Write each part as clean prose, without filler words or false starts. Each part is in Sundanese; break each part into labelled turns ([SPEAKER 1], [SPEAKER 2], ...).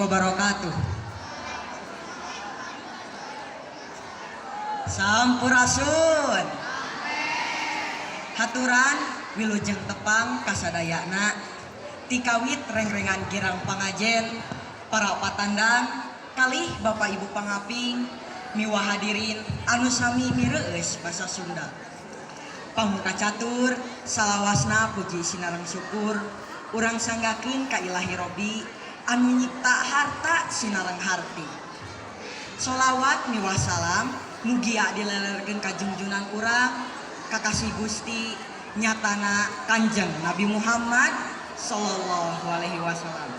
[SPEAKER 1] wabarakatuh. Sampurasun. Haturan wilujeng tepang kasadayana tikawit rengrengan girang pangajen para patandang kalih Bapak Ibu pangaping miwah hadirin anu sami mireueus basa Sunda. Pamuka catur salawasna puji sinareng syukur urang sanggakeun ka Ilahi Robbi anu nyipta harta sinareng harti. Solawat miwah salam mugia dilelerkeun ka jungjunan urang kakasih Gusti nyatana Kanjeng Nabi Muhammad sallallahu alaihi wasallam.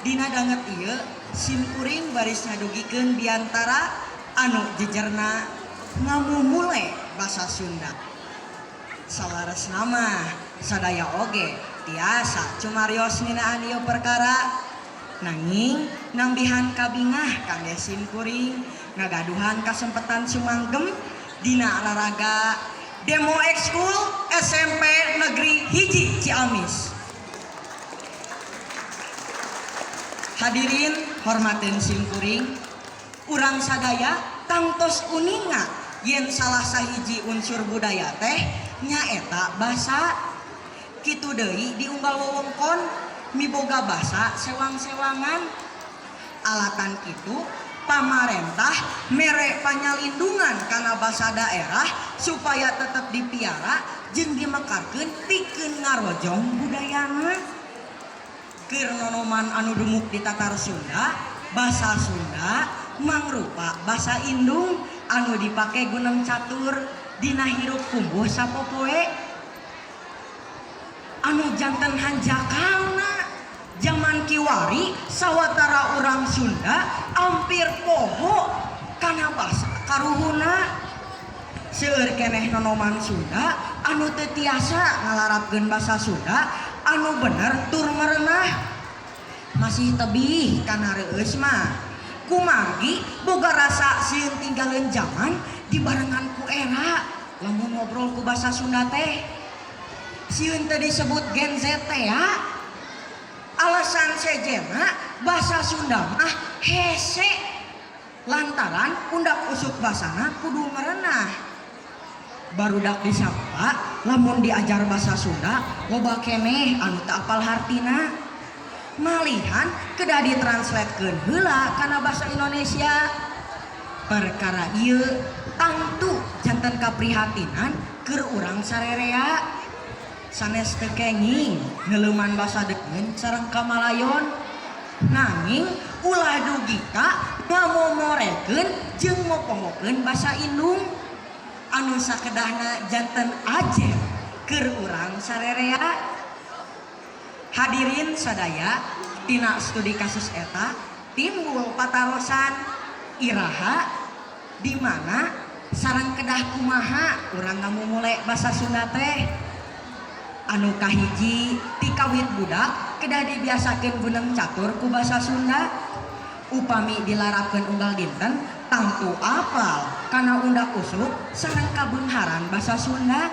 [SPEAKER 1] Dina danget ieu simkuring baris ngadugikeun biantara anu jejerna ngamumule basa Sunda. Salaresna mah sadaya oge tiasa cumarios ngeunaan ieu perkara. Nanging nambihan kabingah kangge simkuring ngagaduhan kasempetan sumanggem dina raraga demo ekskul SMP Negeri 1 Ciamis. Hadirin hormatin simkuring, urang sadaya tangtos uninga yen salah sahiji unsur budaya teh nyaeta basa. Kitu deui di unggal wewengkon miboga basa sewang-sewangan. Alatan kitu pamarentah mere panyalindungan kana basa daerah supaya tetep dipiara jeung dimekarkeun pikeun ngarojong budayana. Keur nonoman anu dumuk di Tatar Sunda, basa Sunda mangrupa basa indung anu dipake gunem catur dina hirup kumbuh sapopoe. Anu janten hanjakalna zaman kiwari sawatara urang Sunda ampir poho kana basa karuhuna. Seueur keneh nonoman Sunda anu teu tiasa ngalarapkeun basa Sunda anu bener tur merenah. Masih tebih kana reueus mah kumargi boga rasa sieun tinggaleun zaman dibarengan ku era lamun ngobrol ku basa Sunda teh. Sieun teu disebut Gen Z teh ya. Alasan sejena basa Sunda mah hese lantaran undak usuk basana kudu merenah. Barudak disapa lamun diajar basa Sunda loba keneh anu teu apal hartina. Malihan kedah ditranslatekeun heula kana basa Indonesia. Perkara ieu tangtu janten kaprihatinan keur urang sarerea. Sanes teu kenging neuleuman basa deungeun sareng kamalayon. Nanging ulah dugi ka ngamomorekeun jeung mopohokeun basa indung anu sakedahna janten ajer keur urang sarerea. Hadirin sadaya, tina studi kasus eta timbul patarosan iraha di mana sareng kedah kumaha urang ngamumule basa Sunda teh. Anu kahiji tikawit budak kedah dibiasakeun gunem catur ku basa Sunda. Upami dilarapkeun unggal dinten tangtu apal kana undak usuk sareng kabeungharan basa Sunda.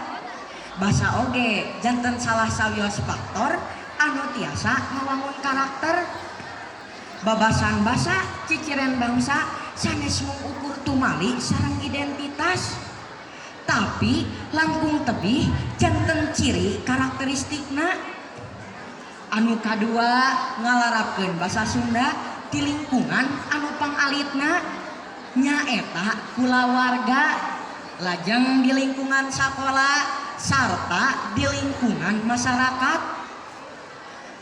[SPEAKER 1] Basa oge janten salah sawios faktor anu tiasa ngawangun karakter. Babasan basa ciciren bangsa sanes mung ukur tumali sareng identitas, tapi langkung tebih janten ciri karakteristikna. Anu kadua ngalarapkeun basa Sunda di lingkungan anu pangalitna nyaeta kulawarga, lajeng di lingkungan sakola sarta di lingkungan masyarakat.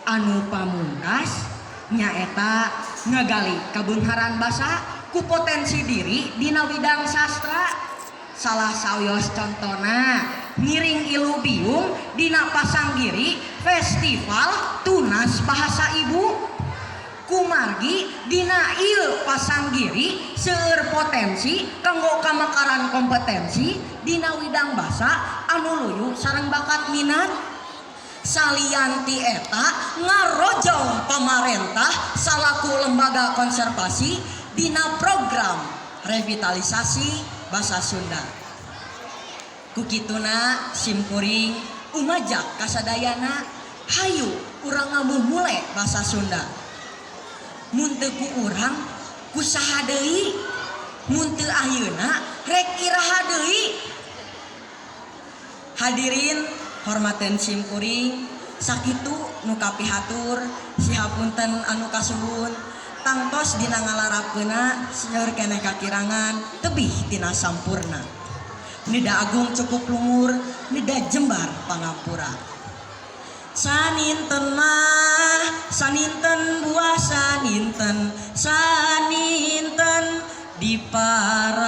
[SPEAKER 1] Anu pamungkas nyaeta ngagali kabeungharan basa ku potensi diri dina widang sastra. Salah sawios contona ngiring ilu biung dina pasanggiri festival Tunas Bahasa Ibu. Kumargi dina ieu pasanggiri seueur potensi kanggo kamekaran kompetensi dina widang basa anu luyu sareng bakat minat. Salian ti eta ngarojong pamarentah salaku lembaga konservasi dina program revitalisasi basa Sunda. Kukituna simkuring umajak kasadayana hayu urang ngamumule basa Sunda. Mun teu ku urang, ku saha deui? Mun teu ayeuna, rek iraha deui? Hadirin hormaten sim kuring, sakitu nu kapihatur, sihapunten anu kasuhun. Tangtos dina ngalarapkeuna seueur keneh kakirangan tebih tina sampurna. Nida agung cukup lumur, nida jembar pangampura. Saninten mah, saninten buah saninten, saninten diparelkan.